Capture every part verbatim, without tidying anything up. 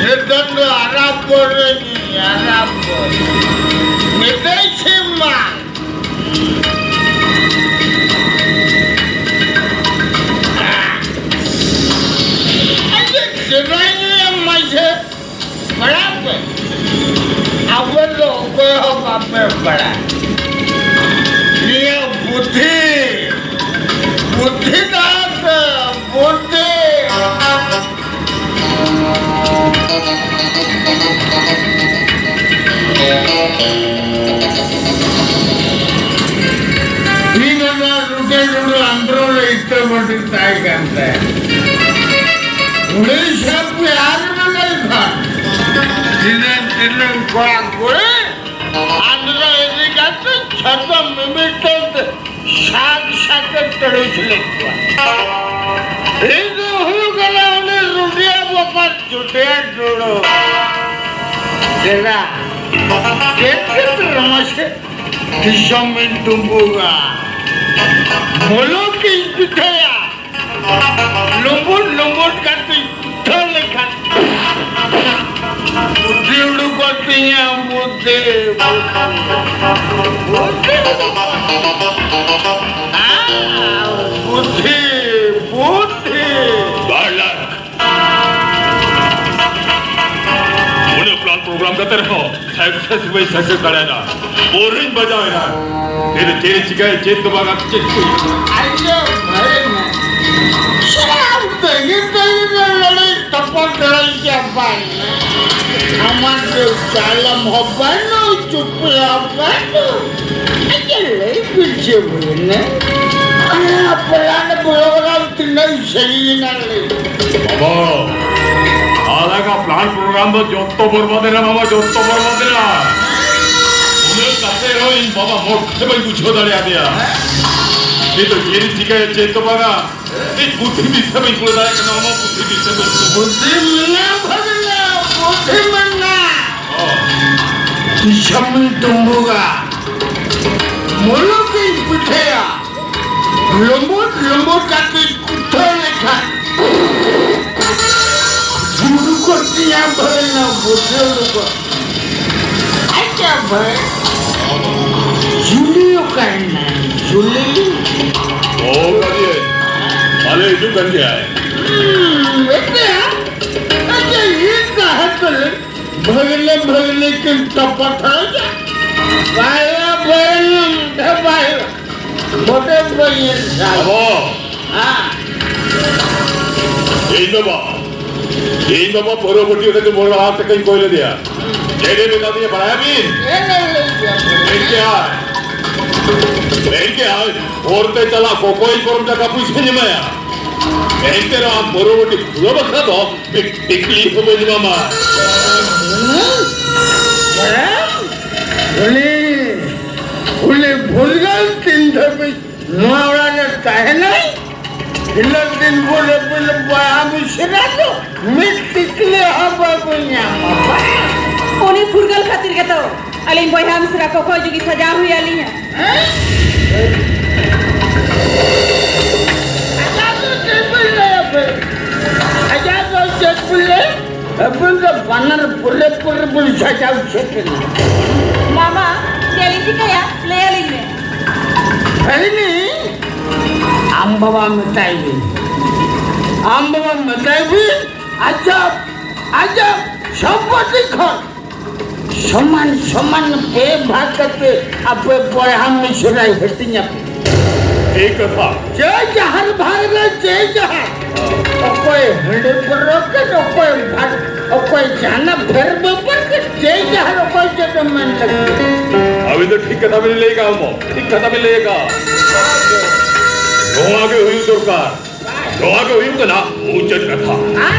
ᱱᱤᱛᱚᱝ ᱫᱚ ᱟᱨᱟᱢᱵᱚ ᱨᱮ ᱟᱨᱟᱢᱵᱚ᱾ ᱱᱤᱛᱚᱝ ᱥᱤᱢ ᱢᱟ᱾ ᱟᱡ ᱥᱮᱫᱟᱭ ᱨᱮ ᱢᱟᱡᱷᱮ ᱯᱟᱲᱟᱜ ᱯᱮ᱾ ᱟᱵᱚ ᱫᱚ ᱚᱠᱚᱭ ᱦᱚᱸ ᱵᱟᱯᱮ ᱯᱟᱲᱟᱜ᱾ ᱱᱤᱭᱟᱹ ᱵᱩᱫᱷᱤ, ᱵᱩᱫᱷᱤ ᱫᱟᱜ ᱵᱩᱫᱷᱤ᱾ ᱤᱧ ᱚᱱᱟ ᱨᱩᱴᱮ ᱨᱩᱴᱩ ᱟᱱᱫᱨᱚ ᱨᱮ ᱤᱥᱴᱟᱵᱚᱴᱤ ᱛᱟᱦᱮᱸ ᱠᱟᱱ ᱛᱟᱭᱟ᱾ ᱩᱲᱤᱥᱥᱟ ᱯᱮᱭᱟᱨ ᱢᱮ ᱞᱟᱹᱭ ᱠᱷᱟᱱ᱾ ᱛᱤᱱᱟᱹᱝ ᱛᱤᱱᱟᱹᱝ ᱠᱚᱲᱟ ᱠᱩᱲᱤ ᱟᱱᱫᱨᱚ ᱤᱫᱤ ᱠᱟᱛᱮ ᱡᱷᱚᱛᱚ ᱢᱤᱢᱤᱫᱴᱟᱝ ᱛᱮ ᱥᱟᱛ ᱥᱟᱛᱮ ᱛᱟᱹᱲᱩᱡ ᱞᱮᱫ ᱠᱚᱣᱟ᱾ ᱤᱧ ᱫᱚ ᱦᱩᱭᱩᱜ ᱠᱟᱱᱟ ᱩᱱᱤ ᱨᱩᱰᱤᱭᱟ ᱵᱟᱯᱟᱨ ᱪᱩᱴᱤᱭᱟ ᱰᱩᱲᱩ᱾ ᱫᱮᱞᱟ, ᱪᱮᱫ ᱠᱷᱟᱹᱛᱤᱨ ᱢᱟᱥᱮ ᱫᱤᱥᱚᱢ ᱤᱧ ᱰᱩᱸᱵᱩᱜᱟ? ᱢᱩᱞᱩᱠ ᱤᱧ ᱯᱤᱴᱷᱟᱹᱭᱟ᱾ ᱞᱩᱢᱵᱩᱨ ᱞᱩᱢᱵᱩᱨ ᱠᱟᱛᱮᱧ ᱯᱤᱴᱷᱟᱹ ᱞᱮᱠᱷᱟᱱ ᱵᱩᱫᱷᱤ ᱩᱰᱩᱠᱚᱜ ᱛᱤᱧᱟ, ᱵᱩᱫᱷᱤ, ᱵᱩᱫᱷᱤ, ᱵᱩᱫᱷᱤ᱾ ᱟᱸ, ᱵᱩᱫᱷᱤ, ᱵᱩᱫᱷᱤ᱾ ᱵᱟᱨ ᱞᱟᱠᱷ᱾ ᱩᱱᱟᱹᱜ plan program ᱠᱟᱛᱮ ᱨᱮᱦᱚᱸ success ᱵᱟᱹᱧ success ᱫᱟᱲᱮᱭᱟᱫᱟ᱾ ᱯᱟᱹᱣᱨᱟᱹᱧ ᱵᱟᱡᱟᱣ ᱮᱱᱟ᱾ ᱪᱮᱫ, ᱪᱮᱫ ᱪᱤᱠᱟᱹᱭᱟ, ᱪᱮᱫ ᱫᱚ ᱵᱟᱝ, ᱪᱮᱫ ᱠᱚ ᱦᱩᱭᱩᱜᱼᱟ? ᱟᱭᱳ, ᱵᱷᱟᱹᱭ ᱢᱮ᱾ ᱥᱟᱨᱟ ᱛᱮᱜᱮ ᱛᱮᱜᱮ ᱞᱟᱹᱲᱦᱟᱹᱭ ᱛᱟᱯᱟᱢ ᱞᱟᱹᱲᱦᱟᱹᱭ ᱪᱟᱵᱟᱭᱮᱱᱟ᱾ ᱟᱢᱟᱜ ᱫᱚ ᱪᱟᱞᱟᱢ ᱦᱚᱸ ᱵᱟᱹᱱᱩᱜ, ᱪᱩᱯᱲᱟ ᱵᱟᱹᱱᱩᱜ᱾ ᱟᱪᱪᱷᱟ, ᱞᱟᱹᱭ ᱵᱤᱱ ᱪᱮᱫ ᱦᱩᱭᱱᱟ? ᱚᱱᱟ plan program ᱛᱤᱱᱟᱹᱜ ᱥᱟᱺᱜᱤᱧ ᱮᱱᱟ ᱞᱟᱹᱭ? ᱵᱟᱵᱟ, ᱟᱞᱟᱜᱟ plan program ᱫᱚ ᱡᱚᱛᱚ ᱵᱚᱨᱵᱟᱫ ᱮᱱᱟ ᱵᱟᱵᱟ, ᱡᱚᱛᱚ ᱵᱚᱨᱵᱟᱫ ᱮᱱᱟ᱾ ᱩᱱᱟᱹᱜ ᱠᱟᱛᱮ ᱨᱮᱦᱚᱸ ᱤᱧ ᱵᱟᱵᱟ ᱢᱚᱴᱷᱮ ᱵᱟᱹᱧ ᱵᱩᱡᱷᱟᱹᱣ ᱫᱟᱲᱮᱭᱟᱫᱮᱭᱟ᱾ ᱱᱤᱛᱚᱜ ᱪᱮᱫ ᱤᱧ ᱪᱤᱠᱟᱹᱭᱟ, ᱪᱮᱫ ᱫᱚ ᱵᱟᱝᱟ᱾ ᱤᱧ ᱵᱩᱫᱷᱤ ᱫᱤᱥᱟᱹ ᱵᱟᱹᱧ ᱠᱩᱞ ᱫᱟᱲᱮᱭᱟᱜ ᱠᱟᱱᱟ, ᱚᱱᱟ ᱵᱩᱫᱷᱤ ᱫᱤᱥᱟᱹ ᱵᱟᱹᱧ ᱠᱩᱞ᱾ ᱵᱩᱫᱷᱤ ᱢᱮᱱᱟᱜ ᱵᱷᱟᱜᱽᱱᱟ, ᱵᱩᱫᱷᱤ ᱢᱮᱱᱟᱜ᱾ ᱚ᱾ ᱫᱤᱥᱚᱢ ᱰᱩᱢᱵᱩᱜᱟ, ᱢᱩᱞᱩᱠ ᱤᱧ ᱯᱤᱴᱷᱟᱹᱭᱟ᱾ ᱞᱩᱢᱵᱩᱨ ᱞᱩᱢᱵᱩᱨ ᱠᱟᱛᱮ ᱠᱩᱴᱷᱟᱹ ᱞᱮᱠᱷᱟᱱ᱾ ᱧᱟᱢ ᱵᱷᱟᱹᱜᱤ ᱧᱟᱢ ᱵᱩᱡᱷᱟᱹᱣ ᱫᱚᱠᱚ᱾ ᱟᱪᱪᱷᱟ ᱵᱷᱟᱹᱭ, ᱡᱩᱞᱤ ᱚᱠᱟᱭᱮᱱᱟᱭ? ᱡᱩᱞᱤ? ᱦᱚᱦᱚ ᱠᱟᱫᱮᱭᱟᱹᱧ᱾ ᱯᱟᱞᱮ ᱦᱤᱡᱩᱜ ᱠᱟᱱ ᱜᱮᱭᱟᱭ᱾ ᱦᱩᱸ, ᱵᱮᱴᱟ, ᱟᱪᱪᱷᱟ, ᱤᱧ ᱛᱟᱦᱮᱸ ᱠᱟᱹᱱᱟᱹᱧ᱾ ᱵᱷᱟᱹᱜᱽᱱᱟᱹ, ᱵᱷᱟᱹᱜᱽᱱᱤ ᱠᱤᱱ ᱛᱟᱯᱟᱴᱷᱟᱭᱟ᱾ ᱵᱟᱭᱨᱟ, ᱵᱟᱭᱨᱟ, ᱵᱟᱭᱨᱟ᱾ ᱵᱚᱴᱮ ᱵᱟᱹᱧ ᱥᱟᱞ᱾ ᱵᱟᱵᱟ᱾ ᱦᱮᱸ᱾ ᱤᱧ ᱵᱟᱵᱟ, ᱤᱧ ᱵᱟᱵᱟ ᱯᱟᱹᱣᱨᱟᱹ ᱵᱷᱟᱹᱴᱤ ᱠᱟᱛᱮ ᱢᱚᱬᱮ ᱦᱟᱡᱟᱨ ᱴᱟᱠᱟᱧ ᱠᱚᱭ ᱞᱮᱫᱮᱭᱟ᱾ ᱪᱮᱫ ᱮ ᱢᱮᱛᱟ ᱫᱤᱧᱟ ᱵᱟᱲᱟᱭᱟᱵᱤᱱ? ᱪᱮᱫ ᱮ ᱞᱟᱹᱭ ᱠᱮᱫᱟ? ᱢᱮᱱ ᱠᱮᱜᱼᱟᱭ, ᱢᱮᱱ ᱠᱮᱜᱼᱟᱭ, ᱦᱚᱨᱛᱮ ᱪᱟᱞᱟᱜ ᱠᱚᱠᱚᱭ ᱠᱚᱨᱮᱢ ᱴᱟᱠᱟ ᱯᱩᱭᱥᱟᱹᱧ ᱮᱢᱟᱭᱟ᱾ ᱮᱱᱛᱮ ᱨᱮᱦᱚᱸ ᱟᱢ ᱯᱟᱹᱣᱨᱟᱹ ᱵᱷᱟᱹᱴᱤ ᱠᱷᱩᱞᱟᱹᱣ ᱵᱟᱠᱷᱨᱟ ᱫᱚ ᱴᱤᱠᱞᱤ ᱦᱚᱸ ᱵᱟᱹᱧ ᱮᱢᱟᱢᱟ᱾ ᱩᱱᱤ, ᱩᱱᱤ ᱵᱷᱩᱞᱜᱟᱹᱞ ᱛᱤᱱ ᱫᱷᱟᱹᱵᱤᱡ ᱱᱚᱣᱟ ᱚᱲᱟᱜ ᱨᱮ ᱛᱟᱦᱮᱱᱟᱭ, ᱤᱱᱟᱹᱜ ᱫᱤᱱ ᱵᱚᱞᱮ, ᱵᱚᱞᱮ ᱵᱚᱭᱦᱟ ᱢᱤᱥᱨᱟ ᱫᱚ ᱢᱤᱫ ᱴᱤᱠᱞᱤ ᱦᱚᱸ ᱵᱟᱵᱚ ᱧᱟᱢᱟ᱾ ᱩᱱᱤ ᱯᱷᱩᱨᱜᱟᱹᱞ ᱠᱷᱟᱹᱛᱤᱨ ᱜᱮᱛᱚ ᱟᱹᱞᱤᱧ ᱵᱚᱭᱦᱟ ᱢᱤᱥᱨᱟ ᱠᱚᱠᱚᱭ ᱡᱩᱜᱤ ᱥᱟᱡᱟᱣ ᱦᱩᱭ ᱟᱹᱞᱤᱧᱟ᱾ ᱟᱡᱟᱜ ᱫᱚ ᱪᱮᱫ ᱵᱤᱱ ᱞᱟᱹᱭᱟ ᱵᱤᱱ? ᱟᱡᱟᱜ ᱫᱚ ᱪᱮᱫ ᱵᱤᱱ ᱞᱟᱹᱭᱟ? ᱟᱹᱵᱤᱱ ᱫᱚ ᱵᱟᱱᱟᱨ ᱯᱩᱨᱟᱹ ᱯᱩᱨᱟᱹ ᱵᱤᱱ ᱥᱟᱡᱟᱣ ᱥᱮᱴ ᱮᱱᱟ᱾ ᱢᱟᱢᱟ, ᱪᱮᱫ ᱞᱤᱧ ᱪᱤᱠᱟᱹᱭᱟ? ᱞᱟᱹᱭ ᱟᱹᱞᱤᱧ ᱢᱮ᱾ ᱟᱹᱞᱤᱧ, ᱟᱢ ᱵᱟᱵᱟ ᱢᱮᱛᱟᱭ ᱵᱤᱱ, ᱟᱢ ᱵᱟᱵᱟ ᱢᱮᱛᱟᱭ ᱵᱤᱱ, ᱟᱡᱟᱜ, ᱟᱡᱟᱜ ᱥᱚᱢᱯᱚᱛᱤ ᱠᱷᱚᱱ ᱥᱚᱢᱟᱱ ᱥᱚᱢᱟᱱ ᱯᱮ ᱵᱷᱟᱜᱽ ᱠᱟᱛᱮ ᱟᱯᱮ ᱵᱚᱭᱦᱟ ᱢᱤᱥᱨᱟᱭ ᱦᱟᱹᱴᱤᱧ ᱟᱯᱮ᱾ ᱴᱷᱤᱠ ᱠᱟᱛᱷᱟ᱾ ᱡᱮ ᱡᱟᱦᱟᱨ ᱵᱷᱟᱜᱽ ᱨᱮ ᱡᱮ ᱡᱟᱦᱟᱨ, ᱚᱠᱚᱭ ᱦᱟᱺᱰᱤ ᱯᱟᱹᱣᱨᱟᱹ ᱠᱮᱫ, ᱚᱠᱚᱭ ᱵᱷᱟᱜᱽ, ᱚᱠᱚᱭ ᱡᱟᱦᱟᱱᱟᱜ ᱵᱷᱮᱨ ᱵᱮᱯᱟᱨ ᱠᱮᱫ, ᱡᱮ ᱡᱟᱦᱟᱨ ᱚᱠᱚᱭ ᱪᱮᱫ ᱮᱢ ᱢᱮᱱ ᱞᱟᱹᱜᱤᱫ᱾ ᱟᱹᱵᱤᱱ ᱫᱚ ᱴᱷᱤᱠ ᱠᱟᱛᱷᱟ ᱵᱤᱱ ᱞᱟᱹᱭ ᱟᱠᱟᱫᱼᱟ, ᱦᱚᱲᱢᱚ᱾ ᱴᱷᱤᱠ ᱠᱟᱛᱷᱟ ᱵᱤᱱ ᱞᱟᱹᱭ ᱟᱠᱟᱫᱼᱟ᱾ ᱱᱚᱣᱟ ᱜᱮ ᱦᱩᱭᱩᱜ ᱫᱚᱨᱠᱟᱨ᱾ ᱱᱚᱣᱟ ᱜᱮ ᱦᱩᱭᱩᱜ ᱠᱟᱱᱟ ᱢᱩᱪᱟᱹᱫ ᱠᱟᱛᱷᱟ᱾ ᱟᱨ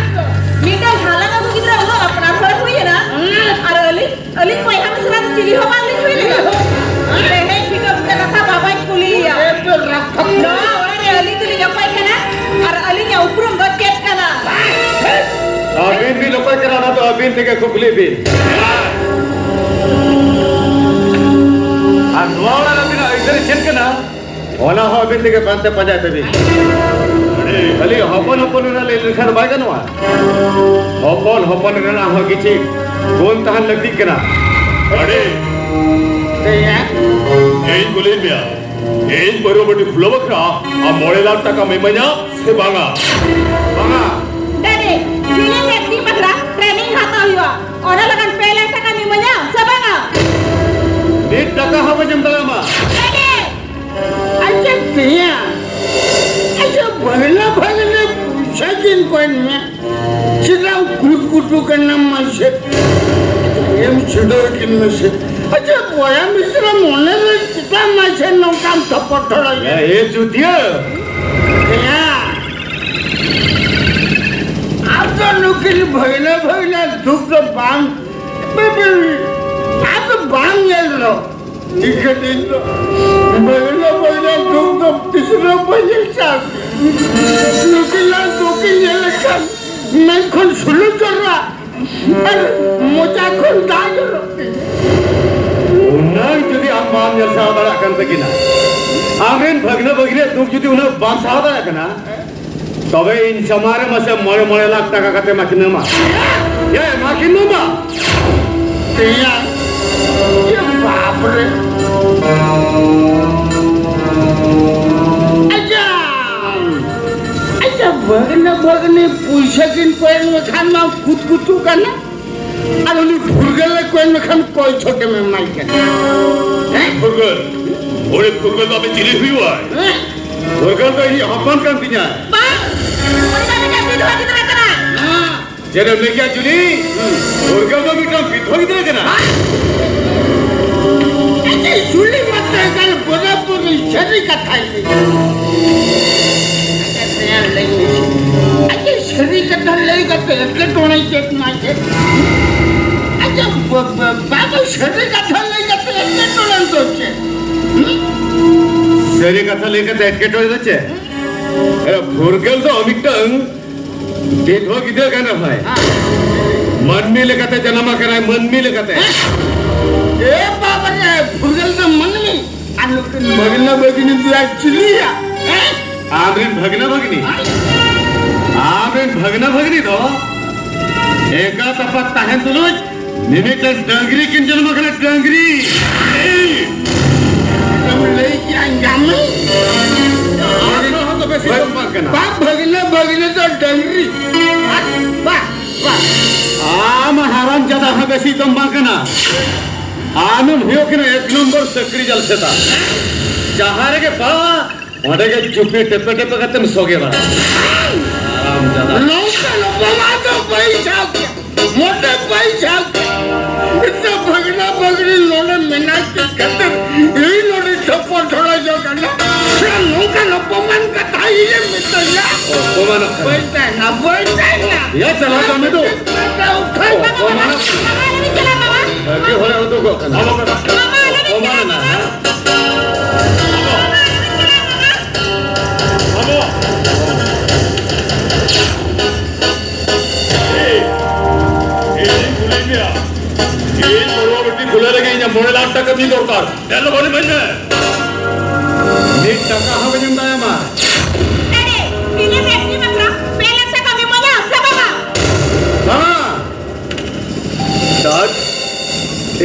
ᱢᱤᱫᱴᱟᱝ ᱦᱟᱞᱟᱝ ᱟᱹᱜᱩ ᱜᱤᱫᱽᱨᱟᱹ ᱩᱱᱟᱹᱜ ᱟᱯᱱᱟᱨ ᱦᱚᱲ ᱦᱩᱭ ᱮᱱᱟ, ᱟᱨ ᱟᱹᱞᱤᱧ, ᱟᱹᱞᱤᱧ ᱵᱚᱭᱦᱟ ᱢᱤᱥᱨᱟ ᱫᱚ ᱪᱤᱞᱤ ᱦᱚᱸ ᱵᱟᱝ ᱞᱤᱧ ᱦᱩᱭ ᱞᱮᱱᱟ᱾ ᱛᱮᱦᱮᱧ ᱴᱷᱤᱠᱟᱹ ᱵᱩᱴᱟᱹ ᱠᱟᱛᱷᱟ ᱵᱟᱵᱟᱧ ᱠᱩᱞᱤᱭᱮᱭᱟ᱾ ᱱᱚᱣᱟ ᱚᱲᱟᱜ ᱨᱮ ᱟᱹᱞᱤᱧ ᱫᱚᱞᱤᱧ ᱚᱠᱚᱭ ᱠᱟᱱᱟ ᱟᱨ ᱟᱹᱞᱤᱧᱟᱜ ᱩᱯᱨᱩᱢ ᱫᱚ ᱪᱮᱫ ᱠᱟᱱᱟ? ᱟᱹᱵᱤᱱ ᱵᱤᱱ ᱚᱠᱚᱭ ᱠᱟᱱᱟ, ᱚᱱᱟ ᱫᱚ ᱟᱹᱵᱤᱱ ᱛᱮᱜᱮ ᱠᱩᱠᱞᱤ ᱵᱤᱱ᱾ ᱟᱨ ᱱᱚᱣᱟ ᱚᱲᱟᱜ ᱨᱮ ᱟᱹᱵᱤᱱᱟᱜ ᱟᱹᱭᱫᱟᱹᱨᱤ ᱪᱮᱫ ᱠᱟᱱᱟ, ᱚᱱᱟ ᱦᱚᱸ ᱟᱹᱵᱤᱱ ᱛᱮᱜᱮ ᱯᱟᱱᱛᱮ ᱯᱟᱸᱡᱟᱭ ᱛᱟᱹᱵᱤᱱ᱾ ᱠᱷᱟᱹᱞᱤ ᱦᱚᱯᱚᱱ ᱦᱚᱯᱚᱱ ᱨᱮᱱᱟᱜ ᱞᱟᱹᱭ ᱞᱮᱠᱷᱟᱱ ᱵᱟᱭ ᱜᱟᱱᱚᱜᱼᱟ᱾ ᱦᱚᱯᱚᱱ ᱦᱚᱯᱚᱱ ᱨᱮᱱᱟᱜ ᱦᱚᱸ ᱠᱤᱪᱷᱤ ᱜᱩᱱ ᱛᱟᱦᱮᱱ ᱞᱟᱹᱠᱛᱤᱜ ᱠᱟᱱᱟ᱾ ᱟᱹᱰᱤ ᱤᱧ ᱠᱩᱞᱤᱭᱮᱫ ᱢᱮᱭᱟ, ᱤᱧ ᱯᱟᱹᱣᱨᱟᱹ ᱵᱟᱹᱴᱤ ᱠᱷᱩᱞᱟᱹᱣ ᱵᱟᱠᱷᱨᱟ ᱟᱢ ᱢᱚᱬᱮ ᱞᱟᱠᱷ ᱴᱟᱠᱟᱢ ᱤᱢᱟᱹᱧᱟ ᱥᱮ ᱵᱟᱝᱟ? ᱵᱟᱝᱟ᱾ ᱰᱮᱰᱤ, ᱡᱩᱞᱤ ᱯᱮᱠᱴᱤ ᱵᱟᱠᱷᱨᱟ ᱴᱨᱮᱱᱤᱝ ᱦᱟᱛᱟᱣ ᱦᱩᱭᱩᱜᱼᱟ᱾ ᱚᱱᱟ ᱞᱟᱹᱜᱤᱫ ᱯᱮ ᱞᱟᱠᱷ ᱴᱟᱠᱟᱢ ᱤᱢᱟᱹᱧᱟ ᱥᱮ ᱵᱟᱝᱟ? ᱱᱤᱛ ᱴᱟᱠᱟ ᱦᱚᱸ ᱵᱟᱹᱧ ᱮᱢ ᱫᱟᱲᱮᱭᱟᱢᱟ᱾ ᱰᱮᱰᱤ! ᱟᱪᱪᱷᱟ ᱛᱮᱭᱟ, ᱟᱪᱪᱷᱟ ᱵᱷᱟᱜᱽᱱᱟ ᱵᱷᱟᱜᱽᱱᱟ ᱯᱚᱭᱥᱟ ᱠᱤᱱ ᱠᱚᱭ ᱢᱮ᱾ ᱪᱮᱫᱟᱜ ᱠᱩᱴ ᱠᱩᱴᱩ ᱠᱟᱱᱟ ᱢᱟᱥᱮ? ᱮᱢ ᱪᱷᱩᱰᱟᱹᱣ ᱠᱤᱱ ᱢᱮᱥᱮ᱾ ᱟᱪᱪᱷᱟ ᱵᱚᱭᱟ ᱢᱤᱥᱨᱟ ᱢᱚᱱᱮ ᱨᱮ ᱪᱮᱫᱟᱜ ᱢᱟᱥᱮ ᱱᱚᱝᱠᱟᱢ ᱛᱷᱚᱯᱚᱴ ᱛᱷᱚᱲᱟ? ᱮ, ᱮ ᱪᱩᱛᱤᱭᱟᱹ! ᱦᱮᱸ᱾ ᱟᱫᱚ ᱱᱩᱠᱤᱱ ᱵᱷᱟᱹᱜᱽᱱᱟᱹ ᱵᱷᱟᱹᱜᱽᱱᱟᱹ ᱫᱩᱠ ᱫᱚ ᱵᱟᱝ, ᱟᱫᱚ ᱵᱟᱝ ᱧᱮᱞ ᱫᱚ᱾ ᱪᱤᱠᱟᱹᱛᱤᱧ ᱫᱚ ᱵᱷᱟᱹᱜᱽᱱᱟᱹ ᱵᱷᱟᱹᱜᱽᱱᱟᱹ ᱫᱩᱠ ᱫᱚ ᱛᱤᱥ ᱨᱮᱦᱚᱸ ᱵᱟᱹᱧ ᱧᱮᱞ ᱪᱟᱥ᱾ ᱱᱩᱠᱤᱱᱟᱜ ᱫᱩᱠ ᱤᱧ ᱧᱮᱞ ᱞᱮᱠᱷᱟᱱ ᱢᱮᱫ ᱠᱷᱚᱱ ᱥᱩᱞᱩ ᱡᱚᱨᱚᱜᱼᱟ᱾ ᱟᱨ ᱢᱚᱪᱟ ᱠᱷᱚᱱ ᱫᱟᱜ ᱡᱚᱨᱚᱜ ᱛᱤᱧᱟ᱾ ᱩᱱᱟᱹᱝ ᱡᱩᱫᱤ ᱟᱢ ᱵᱟᱢ ᱧᱮᱞ ᱥᱟᱦᱟᱣ ᱫᱟᱲᱮᱭᱟᱜ ᱠᱟᱱ ᱛᱟᱹᱠᱤᱱᱟ, ᱟᱢᱨᱮᱱ ᱵᱷᱟᱹᱜᱽᱱᱟᱹ ᱵᱷᱟᱹᱜᱽᱱᱤᱭᱟᱜ ᱫᱩᱠ ᱡᱩᱫᱤ ᱩᱱᱟᱹᱜ ᱵᱟᱢ ᱥᱟᱦᱟᱣ ᱫᱟᱲᱮᱭᱟᱜ ᱠᱟᱱᱟ, ᱛᱚᱵᱮ ᱤᱧ ᱥᱟᱢᱟᱝ ᱨᱮ ᱢᱟᱥᱮ ᱢᱚᱬᱮ, ᱢᱚᱬᱮ ᱞᱟᱠᱷ ᱴᱟᱠᱟ ᱠᱟᱛᱮ ᱢᱟᱠᱤᱱ ᱮᱢᱟ᱾ ᱮ, ᱢᱟᱠᱤᱱ ᱮᱢᱟ᱾ ᱛᱮᱭᱟᱝ᱾ ᱮ ᱵᱟᱯ ᱨᱮ᱾ ᱟᱪᱪᱷᱟ᱾ ᱟᱪᱪᱷᱟ, ᱵᱷᱟᱹᱜᱽᱱᱟᱹ ᱵᱷᱟᱹᱜᱽᱱᱤ ᱯᱩᱭᱥᱟᱹ ᱠᱤᱱ ᱠᱚᱭ ᱞᱮᱠᱷᱟᱱ ᱢᱟ ᱠᱩᱛ ᱠᱩᱛᱩ ᱠᱟᱱᱟ᱾ ᱟᱨ ᱩᱱᱤ ᱯᱷᱩᱨᱜᱟᱹᱞ ᱮ ᱠᱚᱭ ᱞᱮᱠᱷᱟᱱ ᱠᱚᱭ ᱪᱷᱚᱴᱮᱢ ᱮᱢᱟᱭ ᱠᱟᱱᱟ? ᱦᱮᱸ? ᱯᱷᱩᱨᱜᱟᱹᱞ? ᱩᱱᱤ ᱯᱷᱩᱨᱜᱟᱹᱞ ᱫᱚ ᱟᱯᱮ ᱪᱤᱞᱤ ᱦᱩᱭᱩᱜᱼᱟᱭ? ᱦᱮᱸ? ᱯᱷᱩᱨᱜᱟᱹᱞ ᱫᱚ ᱤᱧᱤᱡ ᱦᱚᱯᱚᱱ ᱠᱟᱱ ᱛᱤᱧᱟᱭ᱾ ᱵᱟᱝ! ᱩᱱᱤ ᱫᱚ ᱢᱤᱫᱴᱟᱝ ᱵᱤᱫᱷᱣᱟ ᱜᱤᱫᱽᱨᱟᱹ ᱠᱟᱱᱟᱭ᱾ ᱦᱮᱸ᱾ ᱪᱮᱫ ᱮᱢ ᱞᱟᱹᱭ ᱠᱮᱜᱼᱟ, ᱡᱩᱞᱤ? ᱯᱷᱩᱨᱜᱟᱹᱞ ᱫᱚ ᱢᱤᱫᱴᱟᱝ ᱵᱤᱫᱷᱣᱟ ᱜᱤᱫᱽᱨᱟᱹ ᱠᱟᱱᱟᱭ᱾ ᱟᱪᱪᱷᱟ, ᱡᱩᱞᱤ ᱢᱟᱛᱚ ᱮᱠᱟᱞ ᱵᱚᱫᱟ ᱵᱚᱫᱤ ᱥᱟᱹᱨᱤ ᱠᱟᱛᱷᱟᱭ ᱞᱟᱹᱭ᱾ ᱟᱪᱪᱷᱟ, ᱥᱮᱭᱟ ᱞᱟᱹᱭ ᱢᱮᱥᱮ᱾ ᱟᱪᱪᱷᱟ, ᱥᱟᱹᱨᱤ ᱠᱟᱛᱷᱟ ᱞᱟᱹᱭ ᱠᱟᱛᱮ ᱮᱴᱠᱮᱴᱚᱬᱮ ᱪᱮᱫ ᱢᱟ ᱪᱮᱫ? ᱟᱪᱪᱷᱟ, ᱵᱟ-, ᱵᱟ-, ᱵᱟᱵᱟ, ᱥᱟᱹᱨᱤ ᱠᱟᱛᱷᱟ ᱞᱟᱹᱭ ᱠᱟᱛᱮ ᱮᱴᱠᱮᱴᱚᱬᱮ ᱫᱚ ᱪᱮᱫ? ᱦᱩᱸ? ᱥᱟᱹᱨᱤ ᱠᱟᱛᱷᱟ ᱞᱟᱹᱭ ᱠᱟᱛᱮ ᱮᱴᱠᱮᱴᱚᱬᱮ ᱫᱚ ᱪᱮᱫ? ᱮ, ᱯᱷᱩᱨᱜᱟᱹᱞ ᱫᱚ ᱢᱤᱫᱴᱟᱝ ᱵᱤᱫᱷᱣᱟ ᱜᱤᱫᱽᱨᱟᱹ ᱠᱟᱱ ᱨᱮᱦᱚᱸᱭ, ᱢᱟᱹᱱᱢᱤ ᱞᱮᱠᱟᱛᱮ ᱡᱟᱱᱟᱢ ᱟᱠᱟᱱᱟᱭ, ᱢᱟᱹᱱᱢᱤ ᱞᱮᱠᱟᱛᱮ᱾ ᱮ ᱵᱟᱵᱟ ᱨᱮ, ᱯᱷᱩᱨᱜᱟᱹᱞ ᱫᱚ ᱢᱟᱹᱱᱢᱤ? ᱟᱨ ᱱᱩᱠᱤᱱ ᱵᱷᱟᱹᱜᱽᱱᱟᱹ ᱵᱷᱟᱹᱜᱽᱱᱤ ᱫᱚ ᱪᱤᱞᱤᱭᱟ? ᱦᱮᱸ? ᱟᱢᱨᱮᱱ ᱵᱷᱟᱹᱜᱽᱱᱟ ᱵᱷᱟᱹᱜᱽᱱᱤ, ᱟᱢᱨᱮᱱ ᱵᱷᱟᱹᱜᱽᱱᱟ ᱵᱷᱟᱹᱜᱽᱱᱤ ᱫᱚ ᱮᱸᱜᱟᱛ ᱟᱯᱟᱛ ᱛᱟᱦᱮᱱ ᱛᱩᱞᱩᱡ ᱢᱤᱢᱤᱫᱴᱟᱝ ᱰᱟᱹᱝᱨᱤ ᱠᱤᱱ ᱡᱚᱱᱚᱢ ᱟᱠᱟᱱᱟ, ᱰᱟᱹᱝᱨᱤ᱾ ᱮᱢ ᱞᱟᱹᱭ ᱠᱮᱜᱼᱟ ᱧᱟᱢᱮ? ᱟᱢ ᱦᱚᱸ ᱛᱚᱵᱮ ᱥᱤᱛᱩᱝ ᱵᱟᱝ ᱠᱟᱱᱟ᱾ ᱵᱟᱯ ᱵᱷᱟᱹᱜᱽᱱᱟ ᱵᱷᱟᱹᱜᱽᱱᱤ ᱫᱚ ᱰᱟᱹᱝᱨᱤ᱾ ᱵᱟᱯ, ᱵᱟᱯ, ᱵᱟᱯ᱾ ᱟᱢ ᱦᱟᱨᱟᱢ ᱡᱟᱫᱟ ᱦᱚᱸ ᱵᱮᱥᱤ ᱫᱚᱢ ᱵᱟᱝ ᱠᱟᱱᱟ᱾ ᱟᱢᱮᱢ ᱦᱩᱭᱩᱜ ᱠᱟᱱᱟ ᱮᱠ ᱱᱚᱢᱵᱚᱨ ᱥᱟᱹᱠᱨᱤ ᱡᱟᱞ ᱥᱮᱛᱟ᱾ ᱡᱟᱦᱟᱸ ᱨᱮᱜᱮ ᱯᱟᱲᱟᱜᱼᱟ, ᱚᱸᱰᱮ ᱜᱮ ᱪᱩᱯᱤ ᱴᱮᱯᱮ ᱴᱮᱯᱮ ᱠᱟᱛᱮᱢ ᱥᱚᱜᱮ ᱵᱟᱲᱟᱜᱼᱟ᱾ ᱦᱟᱨᱟᱢ ᱡᱟᱫᱟ᱾ ᱱᱚᱝᱠᱟ ᱱᱚᱝᱠᱟ ᱫᱚ ᱵᱟᱭ ᱥᱟᱵ ᱠᱮᱫ᱾ ᱢᱚᱴᱮ ᱵᱟᱭ ᱥᱟᱵ ᱠᱮᱫ᱾ ᱤᱧ ᱫᱚ ᱵᱷᱟᱹᱜᱽᱱᱟ ᱵᱷᱟᱹᱜᱽᱱᱤ ᱱᱚᱰᱮ ᱢᱮᱱᱟᱜ ᱠᱤᱱ ᱠᱷᱟᱹᱛᱤᱨ ᱤᱧ ᱱᱚᱰᱮ ᱪᱷᱚᱯᱚᱨ ᱛᱷᱚᱲᱟ ᱧᱚᱜ ᱠᱟᱱᱟ᱾ ᱱᱚᱝᱠᱟᱱ ᱚᱯᱚᱢᱟᱱ ᱠᱟᱛᱷᱟ ᱤᱧᱮᱢ ᱢᱮᱛᱟᱹᱧᱟ? ᱚᱯᱚᱢᱟᱱᱚᱜ ᱠᱟᱱᱟ᱾ ᱵᱟᱹᱧ ᱛᱟᱦᱮᱱᱟ, ᱵᱟᱹᱧ ᱛᱟᱦᱮᱱᱟ᱾ ᱭᱟ, ᱪᱟᱞᱟᱣ ᱠᱟᱜ ᱢᱮ ᱫᱩ᱾ ᱚᱯᱚᱢᱟᱱᱚᱜ ᱠᱟᱱᱟ᱾ ᱵᱷᱟᱹᱜᱤ ᱦᱚᱲᱮ ᱩᱫᱩᱜᱚᱜ ᱠᱟᱱᱟ᱾ ᱚᱯᱚᱢᱟᱱ ᱮᱱᱟ, ᱦᱮᱸ? ᱤᱧᱤᱧ ᱠᱩᱞᱤ ᱢᱮᱭᱟ, ᱤᱧ ᱵᱚᱲᱚ ᱵᱤᱴᱤ ᱠᱷᱩᱞᱟᱹ ᱞᱟᱹᱜᱤᱫ ᱤᱧᱟᱹᱜ ᱢᱚᱬᱮ ᱞᱟᱠᱷ ᱴᱟᱠᱟ ᱛᱤᱧ ᱫᱚᱨᱠᱟᱨ᱾ ᱫᱮᱞᱟ ᱵᱚᱞᱮ ᱤᱢᱟᱹᱧ ᱢᱮ᱾ ᱢᱤᱫ ᱴᱟᱠᱟ ᱦᱚᱸ ᱵᱟᱹᱧ ᱮᱢ ᱫᱟᱲᱮᱭᱟᱢᱟ᱾ ᱮᱨᱮ, ᱵᱤᱱᱟᱹ ᱵᱮᱥ ᱜᱮ ᱵᱟᱠᱷᱨᱟ ᱯᱮ ᱞᱟᱠᱷ ᱴᱟᱠᱟᱢ ᱤᱢᱟᱹᱧᱟ ᱥᱮ ᱵᱟᱝᱟ? ᱵᱟᱝᱟ᱾ ᱰᱟᱰ,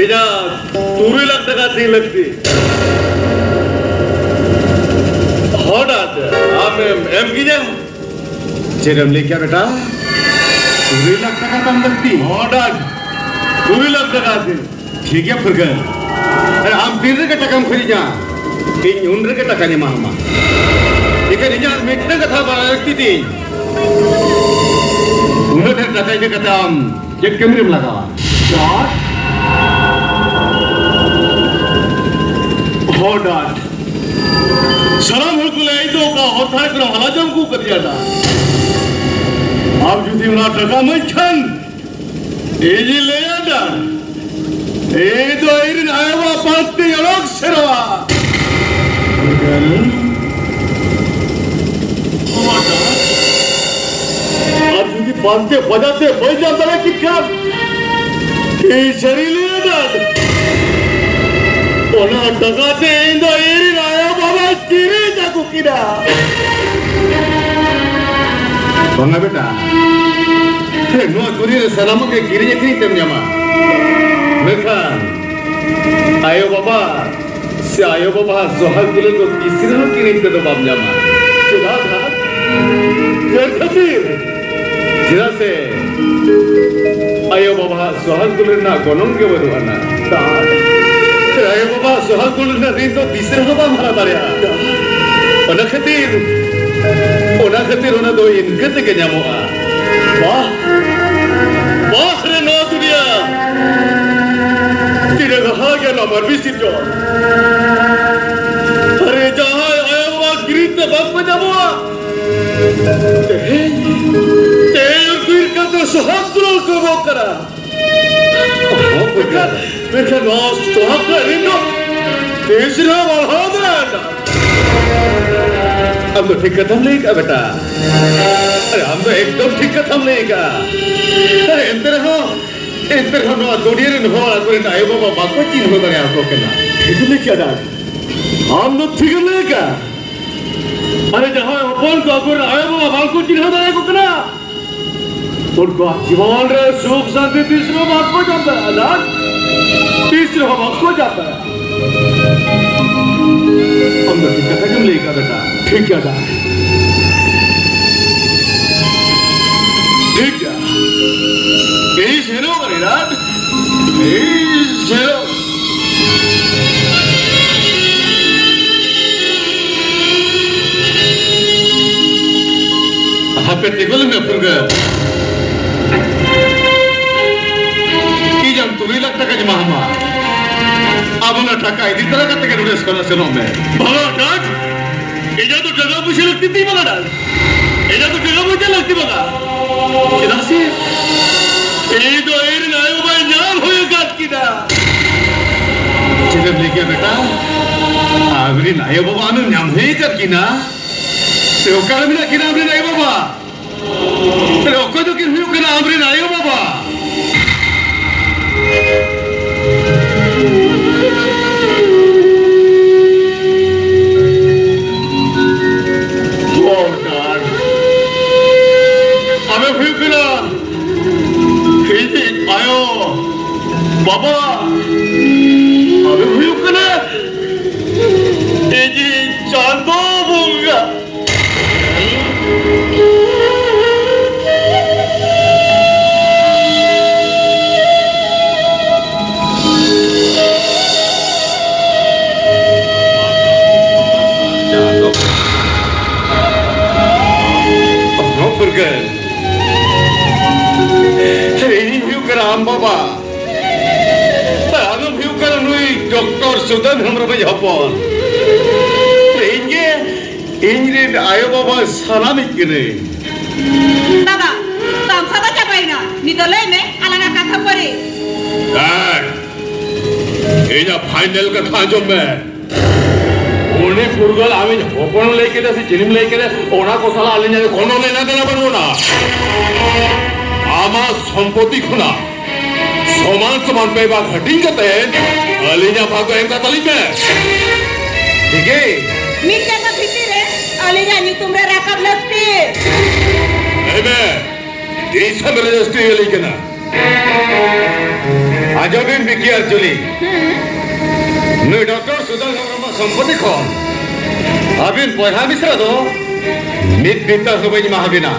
ᱤᱧᱟᱹᱜ ᱛᱩᱨᱩᱭ ᱞᱟᱠᱷ ᱴᱟᱠᱟ ᱛᱤᱧ ᱞᱟᱹᱠᱛᱤ᱾ ᱦᱚᱸ ᱰᱟᱰ, ᱟᱢᱮᱢ ᱮᱢ ᱠᱤᱧᱟ? ᱪᱮᱫ ᱮᱢ ᱞᱟᱹᱭ ᱠᱮᱫᱟ ᱵᱮᱴᱟ? ᱛᱩᱨᱩᱭ ᱞᱟᱠᱷ ᱴᱟᱠᱟ ᱛᱟᱢ ᱞᱟᱹᱠᱛᱤ? ᱦᱚᱸ ᱰᱟᱰ, ᱛᱩᱨᱩᱭ ᱞᱟᱠᱷ ᱴᱟᱠᱟ ᱛᱤᱧ᱾ ᱴᱷᱤᱠ ᱜᱮᱭᱟ ᱯᱷᱩᱨᱜᱟᱹᱞ, ᱟᱨ ᱟᱢ ᱛᱤᱱ ᱨᱮᱜᱮ ᱴᱟᱠᱟᱢ ᱠᱷᱚᱡᱤᱧᱟ, ᱤᱧ ᱩᱱ ᱨᱮᱜᱮ ᱴᱟᱠᱟᱧ ᱮᱢᱟᱢᱟ᱾ ᱮᱱᱠᱷᱟᱱ ᱤᱧᱟᱹᱜ ᱢᱤᱫᱴᱟᱝ ᱠᱟᱛᱷᱟ ᱵᱟᱲᱟᱭ ᱞᱟᱹᱠᱛᱤ ᱛᱤᱧ, ᱩᱱᱟᱹᱜ ᱰᱷᱮᱨ ᱴᱟᱠᱟ ᱤᱫᱤ ᱠᱟᱛᱮ ᱟᱢ ᱪᱮᱫ ᱠᱟᱹᱢᱤ ᱨᱮᱢ ᱞᱟᱜᱟᱣᱟ? ᱰᱟᱰ? ᱦᱚᱸ ᱰᱟᱰ, ᱥᱟᱱᱟᱢ ᱦᱚᱲ ᱠᱚ ᱞᱟᱹᱭ ᱫᱚ ᱚᱠᱟ ᱦᱚᱨ ᱫᱷᱟᱨᱮ ᱠᱷᱚᱱ ᱦᱟᱞᱟ ᱡᱚᱢ ᱠᱚ ᱠᱟᱫᱮᱭᱟ ᱰᱟᱰ᱾ ᱟᱢ ᱡᱩᱫᱤ ᱚᱱᱟ ᱴᱟᱠᱟ ᱤᱢᱟᱹᱧ ᱠᱷᱟᱱ, ᱤᱧᱤᱧ ᱞᱟᱹᱭᱟ ᱰᱟᱰ, ᱤᱧ ᱫᱚ ᱤᱧᱨᱮᱱ ᱟᱭᱳᱼᱵᱟᱵᱟ ᱯᱟᱱᱛᱮ ᱚᱰᱚᱠ ᱥᱮᱱᱚᱜᱼᱟ᱾ ᱟᱨ ᱡᱩᱫᱤ ᱯᱟᱱᱛᱮ ᱯᱟᱸᱡᱟᱛᱮ ᱵᱟᱹᱧ ᱧᱟᱢ ᱫᱟᱲᱮ ᱠᱮᱫ ᱠᱷᱟᱱ, ᱤᱧ ᱥᱟᱹᱨᱤ ᱞᱟᱹᱭᱟ ᱰᱟᱰ, ᱚᱱᱟ ᱴᱟᱠᱟ ᱛᱮ ᱤᱧ ᱫᱚ ᱤᱧᱨᱮᱱ ᱟᱭᱳᱼᱵᱟᱵᱟᱧ ᱠᱤᱨᱤᱧ ᱟᱹᱜᱩ ᱠᱮᱭᱟ᱾ ᱵᱟᱝᱟ ᱵᱮᱴᱟ, ᱱᱚᱣᱟ ᱫᱩᱱᱤᱭᱟᱹ ᱨᱮ ᱥᱟᱱᱟᱢᱟᱜ ᱜᱮ ᱠᱤᱨᱤᱧ ᱟᱹᱠᱷᱨᱤᱧ ᱛᱮᱢ ᱧᱟᱢᱟ, ᱢᱮᱱᱠᱷᱟᱱ ᱟᱭᱳ ᱵᱟᱵᱟ ᱥᱮ ᱟᱭᱳ ᱵᱟᱵᱟ ᱥᱚᱦᱟᱜ ᱫᱩᱞᱟᱹᱲ ᱫᱚ ᱛᱤᱥ ᱨᱮᱦᱚᱸ ᱠᱤᱨᱤᱧ ᱛᱮᱫᱚ ᱵᱟᱢ ᱧᱟᱢᱟ᱾ ᱪᱮᱫᱟᱜ ᱵᱷᱟᱭ? ᱪᱮᱫ ᱠᱷᱟᱹᱛᱤᱨ? ᱪᱮᱫᱟᱜ ᱥᱮ ᱟᱭᱳ ᱵᱟᱵᱟᱣᱟᱜ ᱥᱚᱦᱟᱜ ᱫᱩᱞᱟᱹᱲ ᱨᱮᱱᱟᱜ ᱜᱚᱱᱚᱝ ᱜᱮ ᱵᱟᱹᱱᱩᱜ ᱟᱱᱟ᱾ ᱟᱭᱳ ᱵᱟᱵᱟᱣᱟᱜ ᱥᱚᱦᱟᱜ ᱫᱩᱞᱟᱹᱲ ᱨᱮᱱᱟᱜ ᱨᱤᱱ ᱫᱚ ᱛᱤᱥ ᱨᱮᱦᱚᱸ ᱵᱟᱢ ᱦᱟᱞᱟ ᱫᱟᱲᱮᱭᱟᱜᱼᱟ᱾ ᱚᱱᱟ ᱠᱷᱟᱹᱛᱤᱨ, ᱚᱱᱟ ᱠᱷᱟᱹᱛᱤᱨ ᱚᱱᱟ ᱫᱚ ᱤᱱᱠᱟᱹ ᱛᱮᱜᱮ ᱧᱟᱢᱚᱜᱼᱟ᱾ ᱵᱟᱦ, ᱵᱟᱦ ᱨᱮ ᱱᱚᱣᱟ ᱫᱩᱱᱤᱭᱟᱹ! ᱛᱤᱱᱟᱹᱜ ᱦᱟᱦᱟᱲᱟ ᱜᱮᱭᱟ ᱱᱚᱣᱟ ᱢᱟᱹᱱᱢᱤ ᱥᱤᱨᱡᱚᱱ! ᱟᱨᱮ, ᱡᱟᱦᱟᱸᱭ ᱟᱭᱳ ᱵᱟᱵᱟ ᱠᱤᱨᱤᱧ ᱛᱮ ᱵᱟᱝᱠᱚ ᱧᱟᱢᱚᱜᱼᱟ, ᱛᱮᱦᱮᱧ, ᱛᱮᱦᱮᱧ ᱩᱱᱠᱩ ᱤᱨᱠᱟᱹ ᱛᱮ ᱥᱚᱦᱟᱜ ᱫᱩᱞᱟᱹᱲ ᱠᱚ ᱮᱢᱚᱜ ᱠᱟᱱᱟ᱾ ᱢᱮᱱᱠᱷᱟᱱ, ᱢᱮᱱᱠᱷᱟᱱ ᱱᱚᱣᱟ ᱥᱚᱦᱟᱜ ᱫᱚ ᱟᱹᱞᱤᱧ ᱫᱚ ᱛᱤᱥ ᱨᱮᱦᱚᱸ ᱵᱟᱲᱦᱟᱣ ᱫᱟᱲᱮᱭᱟᱜᱼᱟ᱾ ᱟᱢ ᱫᱚ ᱴᱷᱤᱠ ᱠᱟᱛᱷᱟᱢ ᱞᱟᱹᱭ ᱠᱟᱜᱼᱟ ᱵᱮᱴᱟ᱾ ᱟᱨᱮ, ᱟᱢ ᱫᱚ ᱮᱠᱫᱚᱢ ᱴᱷᱤᱠ ᱠᱟᱛᱷᱟᱢ ᱞᱟᱹᱭ ᱠᱟᱜᱼᱟ᱾ ᱟᱨᱮ, ᱮᱱᱛᱮ ᱨᱮᱦᱚᱸ, ᱮᱱᱛᱮ ᱨᱮᱦᱚᱸ ᱱᱚᱣᱟ ᱫᱩᱱᱤᱭᱟᱹ ᱨᱮᱱ ᱦᱚᱲ ᱟᱠᱚᱨᱮᱱ ᱟᱭᱳᱼᱵᱟᱵᱟ ᱵᱟᱠᱚ ᱪᱤᱱᱦᱟᱹᱣ ᱫᱟᱲᱮᱭᱟᱠᱚ ᱠᱟᱱᱟ᱾ ᱴᱷᱤᱠ ᱞᱟᱹᱭ ᱠᱮᱫᱟ, ᱟᱢ ᱫᱚ ᱴᱷᱤᱠ ᱞᱟᱹᱭ ᱠᱟᱜᱼᱟ᱾ ᱟᱨᱮ, ᱡᱟᱦᱟᱸᱭ ᱦᱚᱯᱚᱱ ᱠᱚ ᱟᱠᱚᱨᱮᱱ ᱟᱭᱳᱼᱵᱟᱵᱟ ᱵᱟᱝᱠᱚ ᱪᱤᱱᱦᱟᱹᱣ ᱫᱟᱲᱮᱭᱟᱠᱚ ᱠᱟᱱᱟ, ᱩᱱᱠᱩᱣᱟᱜ ᱡᱤᱵᱚᱱ ᱨᱮ ᱥᱩᱠ ᱥᱟᱱᱛᱤ ᱛᱤᱥ ᱨᱮᱦᱚᱸ ᱵᱟᱝᱠᱚ ᱧᱟᱢ ᱫᱟᱲᱮᱭᱟᱜᱼᱟ, ᱛᱤᱥ ᱨᱮᱦᱚᱸ ᱵᱟᱝᱠᱚ ᱧᱟᱢ ᱫᱟᱲᱮᱭᱟᱜᱼᱟ᱾ ᱟᱢ ᱫᱚ ᱴᱷᱤᱠ ᱠᱟᱛᱷᱟ ᱜᱮᱢ ᱞᱟᱹᱭ ᱠᱟᱫᱟ ᱵᱮᱴᱟ᱾ ᱴᱷᱤᱠ ᱜᱮᱭᱟ ᱫᱟ, ᱴᱷᱤᱠ ᱜᱮᱭᱟ᱾ ᱤᱧ ᱥᱮᱱᱚᱜ ᱠᱟᱹᱱᱟᱹᱧ ᱫᱟ, ᱤᱧ ᱥᱮᱱᱚᱜ ᱦᱟᱯᱮ, ᱛᱤᱸᱜᱩ ᱞᱮᱢᱮ ᱯᱷᱩᱨᱜᱟᱹᱞ᱾ ᱤᱧ ᱟᱢ ᱛᱩᱨᱩᱭ ᱞᱟᱠᱷ ᱴᱟᱠᱟᱧ ᱮᱢᱟ ᱦᱟᱢᱟ᱾ ᱟᱢ ᱚᱱᱟ ᱴᱟᱠᱟ ᱤᱫᱤ ᱛᱟᱨᱟ ᱠᱟᱛᱮ ᱜᱮ ᱱᱚᱰᱮ ᱠᱷᱚᱱᱟᱜ ᱥᱮᱱᱚᱜ ᱢᱮ᱾ ᱵᱟᱵᱟ, ᱰᱟᱰ! ᱤᱧᱟᱹᱜ ᱫᱚ ᱴᱟᱠᱟ ᱯᱩᱭᱥᱟᱹ ᱞᱟᱹᱠᱛᱤ ᱛᱤᱧ ᱵᱟᱝᱟ, ᱰᱟᱰ᱾ ᱤᱧᱟᱹᱜ ᱫᱚ ᱴᱟᱠᱟ ᱯᱩᱭᱥᱟᱹ ᱞᱟᱹᱠᱛᱤ ᱵᱟᱝᱟ᱾ ᱪᱮᱫᱟᱜ ᱥᱮ ᱤᱧ ᱫᱚ ᱤᱧ ᱨᱮᱱ ᱟᱭᱳ ᱵᱟᱵᱟᱧ ᱧᱟᱢ ᱦᱩᱭ ᱟᱠᱟᱫ ᱠᱤᱱᱟ᱾ ᱪᱮᱫ ᱮᱢ ᱞᱟᱹᱭ ᱠᱮᱫᱟ ᱵᱮᱴᱟ? ᱟᱢ ᱨᱮᱱ ᱟᱭᱳ ᱵᱟᱵᱟ ᱟᱢᱮᱢ ᱧᱟᱢ ᱦᱩᱭ ᱟᱠᱟᱫ ᱠᱤᱱᱟ? ᱥᱮ ᱚᱠᱟᱨᱮ ᱢᱮᱱᱟᱜ ᱠᱤᱱᱟ ᱟᱢ ᱨᱮᱱ ᱟᱭᱳ ᱵᱟᱵᱟ? ᱛᱟᱦᱞᱮ ᱚᱠᱚᱭ ᱫᱚᱠᱤᱱ ᱦᱩᱭᱩᱜ ᱠᱟᱱᱟ ᱟᱢ ᱨᱮᱱ ᱟᱭᱳ ᱵᱟᱵᱟ? ᱦᱩᱭᱩᱜ ᱠᱟᱱᱟ ᱤᱧᱤᱡ ᱟᱭᱳ, ᱵᱟᱵᱟ, ᱟᱢᱮᱢ ᱦᱩᱭᱩᱜ ᱠᱟᱱᱟ ᱤᱧᱤᱡ ᱪᱟᱸᱫᱚ ᱵᱚᱸᱜᱟ᱾ ᱦᱚᱸ ᱯᱷᱩᱨᱜᱟᱹᱞ, ᱤᱧᱤᱧ ᱦᱩᱭᱩᱜ ᱠᱟᱱᱟ ᱟᱢ ᱵᱟᱵᱟ᱾ ᱟᱢᱮᱢ ᱦᱩᱭᱩᱜ ᱠᱟᱱᱟ ᱱᱩᱭ ᱰᱚᱠᱴᱚᱨ ᱥᱩᱫᱟᱹᱢ ᱦᱮᱢᱵᱨᱚᱢ ᱤᱡ ᱦᱚᱯᱚᱱ᱾ ᱤᱧ ᱜᱮ ᱤᱧ ᱨᱮᱱ ᱟᱭᱳ ᱵᱟᱵᱟ ᱥᱟᱱᱟᱢᱤᱡ ᱠᱟᱹᱱᱟᱹᱧ᱾ ᱫᱟᱫᱟ, ᱛᱟᱢᱥᱟ ᱫᱚ ᱪᱟᱵᱟᱭᱮᱱᱟ᱾ ᱱᱤᱛᱚᱜ ᱞᱟᱹᱭ ᱢᱮ, ᱟᱞᱟᱝᱟᱜ ᱠᱟᱛᱷᱟ ᱯᱟᱹᱨᱤ᱾ ᱮᱭ, ᱤᱧᱟᱜ ᱯᱷᱟᱭᱱᱮᱞ ᱠᱟᱛᱷᱟ ᱟᱸᱡᱚᱢ ᱢᱮ᱾ ᱩᱱᱤ ᱯᱷᱩᱨᱜᱟᱹᱞ ᱟᱢᱤᱡ ᱦᱚᱯᱚᱱ ᱞᱟᱹᱭ ᱠᱮᱫᱟ ᱥᱮ ᱪᱤᱞᱤᱢ ᱞᱟᱹᱭ ᱠᱮᱫᱟ, ᱚᱱᱟ ᱠᱚ ᱥᱟᱞᱟᱜ ᱟᱹᱞᱤᱧᱟᱜ ᱫᱚ ᱠᱳᱱᱳ ᱞᱮᱱᱟ ᱫᱮᱱᱟ ᱵᱟᱹᱱᱩᱜ ᱟᱱᱟ᱾ ᱟᱢᱟᱜ ᱥᱚᱢᱯᱚᱛᱤ ᱠᱷᱚᱱᱟᱜ ᱥᱚᱢᱟᱱ ᱥᱚᱢᱟᱱ ᱯᱮ ᱵᱷᱟᱜᱽ ᱦᱟᱹᱴᱤᱧ ᱠᱟᱛᱮ ᱟᱹᱞᱤᱧᱟᱜ ᱵᱷᱟᱜᱽ ᱫᱚ ᱮᱢ ᱠᱟᱛᱟᱞᱤᱧ ᱢᱮ᱾ ᱴᱷᱤᱠ ᱜᱮ? ᱢᱤᱫ ᱥᱮᱨᱢᱟ ᱵᱷᱤᱛᱤᱨ ᱨᱮ ᱟᱹᱞᱤᱧᱟᱜ ᱧᱩᱛᱩᱢ ᱨᱮ ᱨᱟᱠᱟᱵ ᱞᱟᱹᱠᱛᱤ᱾ ᱞᱟᱹᱭ ᱢᱮ, ᱛᱤᱥ ᱮᱢ ᱨᱮᱡᱤᱥᱴᱨᱤ ᱟᱹᱞᱤᱧ ᱠᱟᱱᱟ? ᱟᱸᱡᱚᱢ ᱵᱤᱱ ᱵᱤᱠᱤ ᱟᱨ ᱡᱩᱞᱤ, ᱱᱩᱭ ᱰᱚᱠᱴᱚᱨ ᱥᱩᱫᱷᱟᱹ ᱦᱮᱢᱵᱨᱚᱢᱟᱜ ᱥᱚᱢᱯᱚᱛᱤ ᱠᱷᱚᱱ ᱟᱹᱵᱤᱱ ᱵᱚᱭᱦᱟ ᱢᱤᱥᱨᱟ ᱫᱚ ᱢᱤᱫ ᱵᱤᱛᱟᱹ ᱦᱚᱸ ᱵᱟᱹᱧ ᱮᱢᱟ ᱦᱟᱵᱤᱱᱟ᱾